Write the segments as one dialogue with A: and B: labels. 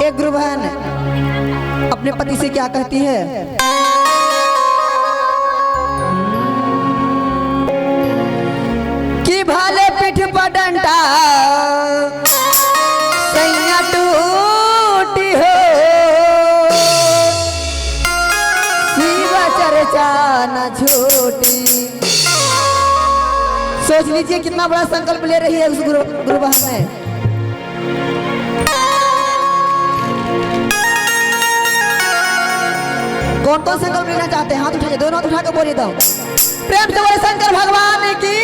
A: एक गुरु बहन अपने पति से क्या कहती है कि भाले पीठ पर डंडा सैया टूटी हो, शिवा चर्चा न छूटी। सोच लीजिए कितना बड़ा संकल्प ले रही है उस गुरु गुरु बहन ने। कौन कौन संकल्प लेना चाहते हैं? हाथ उठाइए, दोनों हाथ उठा के बोलिए दो। प्रेम से बोले शंकर भगवान की।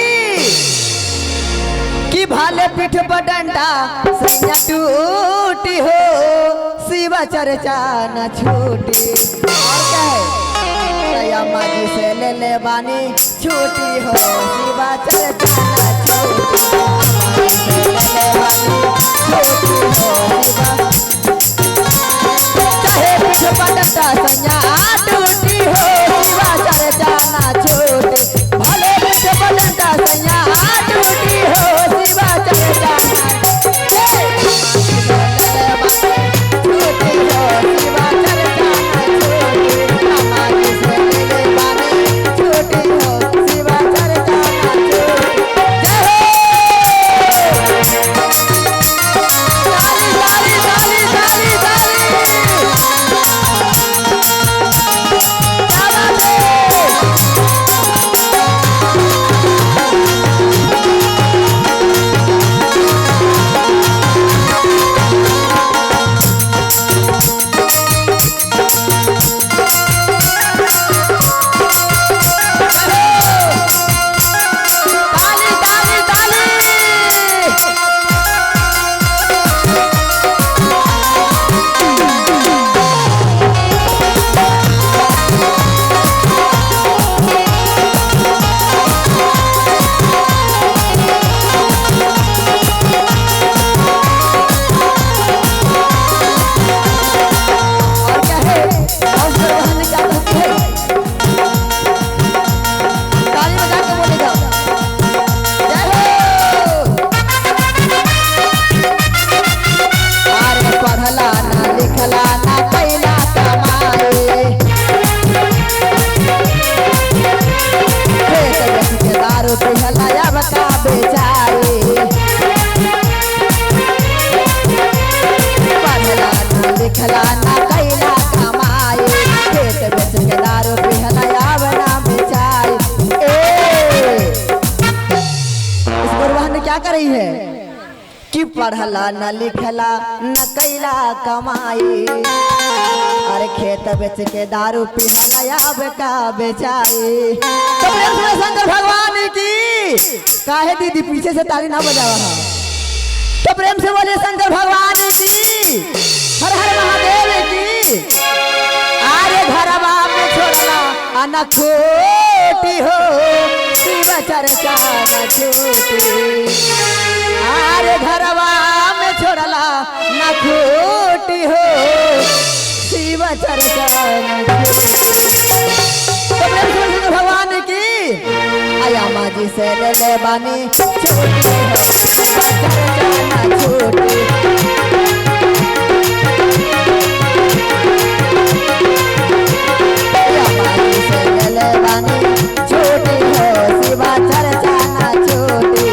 A: कि भाले पीठ पर डंडा सैया टूटी हो, शिवा चर्चा न छूटी। और क्या है? दया माजी से ले ले बानी छूटी हो, शिवा चर्चा न छूटी। माजी से ले ले बानी छूटी हो, शिवा चाहे पीठ पर डंडा सैया टूटी हो, शिवा चर्चा न छूटी। भले पीठ पर डंडा सैया टूटी हो, शिवा चर्चा छूटी हो, शिवा चर्चा न छूटी। माजी से ले ले बानी छूटी हो, शिवा चर्चा न छूटी। जय हो! ताली ताली ताली ताली ताली। क्या बात है? ताली ताली ताली। और क्या है? और बहन क्या कहती है? ताली बजा के बोले जाओ। जय हो! अरे पढ़ला ना लिखला ना कैला कमाए, खेत बेच के दारू पिहला अब का बेचाए। पढ़ला ना लिखला ना कैला कमाए, खेत बेच के दारू पिहला अब ना बेचाए। ए इस गुरबहन ने क्या कर रही है कि पढ़ला न लिखला न कैला कमाई, अरे खेत बेच के दारू पिहला अब का बेचाई। तो प्रेम से शंकर भगवान की। काहे दीदी पीछे से ताली ना बजावा? तो प्रेम से बोलिए शंकर भगवान की, हर हर महादेव की। अरे घरवा में छोड़ला अनखोटी हो, शिव चर्चा न छूटी। अरे घरवा में छोड़ला न खोटी हो, शिव चर्चा न छूटी। तो प्रेम से बोलिए शंकर भगवान की। आया माजी से ले ले बानी छूटी हो, शिव चर्चा न छूटी। आया माजी से ले ले बानी छूटी हो, शिवा चर्चा न छूटी।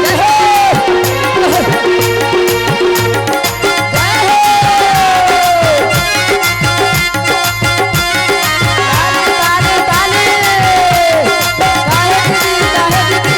A: जय हो! जय हो! ताली ताली ताली। काहे दीदी, काहे दीदी?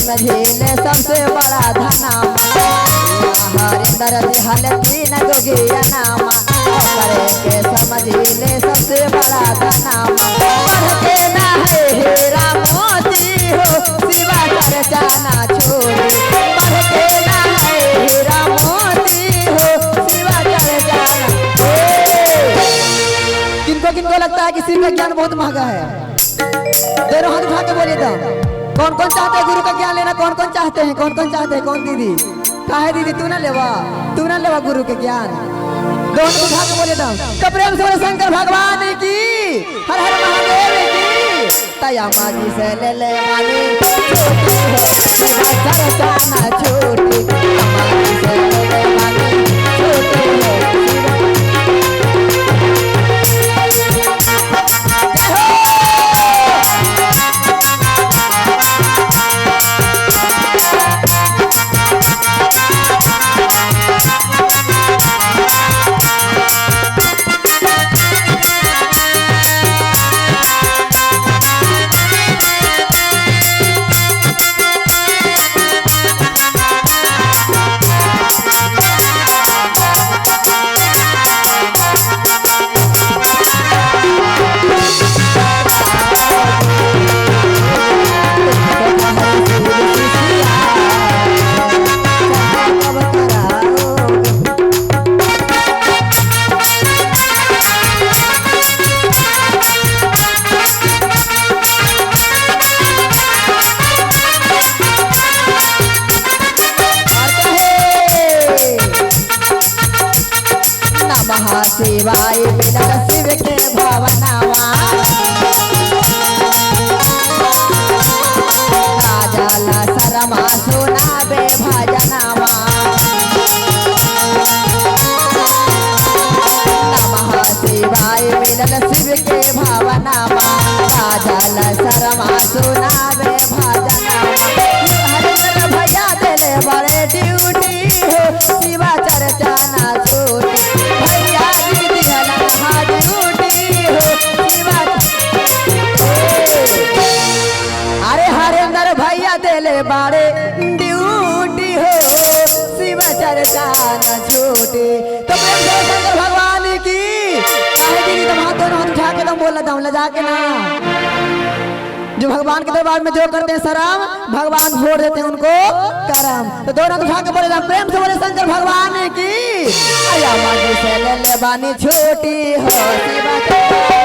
A: समझेले सबसे बड़ा धनामा। हरिंदर दिहल तीन गो ज्ञानामा, ओकरे के समझेले सबसे बड़ा धनामा। पढ़ के ना है हीरा मोती हो, शिवा चर्चा ना छोड़ी। पढ़ के ना है हीरा मोती हो, शिवा चर्चा ना। किनको किनको लगता है कि शिव का ज्ञान बहुत महंगा है? दोनों हाथ उठा के बोलिए तो। कौन कौन चाहते हैं गुरु का ज्ञान लेना? कौन कौन चाहते हैं? कौन कौन चाहते हैं? कौन दीदी काहे दीदी तू ना लेवा, तू ना लेवा गुरु के ज्ञान? दोनों उठा के बोलिए तो। प्रेम से बोले शंकर भगवान की, हर हर महादेव की। तया माजी से ले ले वाली छोटी हो, शिवा चर्चा ना छोटी। माजी से ले ले वाली छोटी हो, शिवा। जय हो। नमः शिवाय मिलल शिव के भावनावा। राजाला शर्मा सुनाबे भजनावा। नमः शिवाय मिलल शिव के भावनावा। राजाला शर्मा सुनाबे भजनावा। हरिंदर भैया देले बड़े ड्यूटी हो, शिवा चर्चा ना छोटी। भैया जी दिहला हा ड्यूटी हो, शिवा। अरे हरिंदर भैया देले बाड़े ड्यूटी हो, शिव चर्चा न छोटी। तो प्रेम से शंकर भगवान की। काहे दीदी तुम हाथ दोनों हाथ उठा के तुम बोल रहा लजा के ना। जो भगवान के दरबार में जो करते हैं शराम, भगवान फोड़ देते हैं उनको करम। तो दोनों हाथ उठा के बोले प्रेम से बोले शंकर भगवान की। अया माजी से ले ले बानी छोटी हो, शिवा।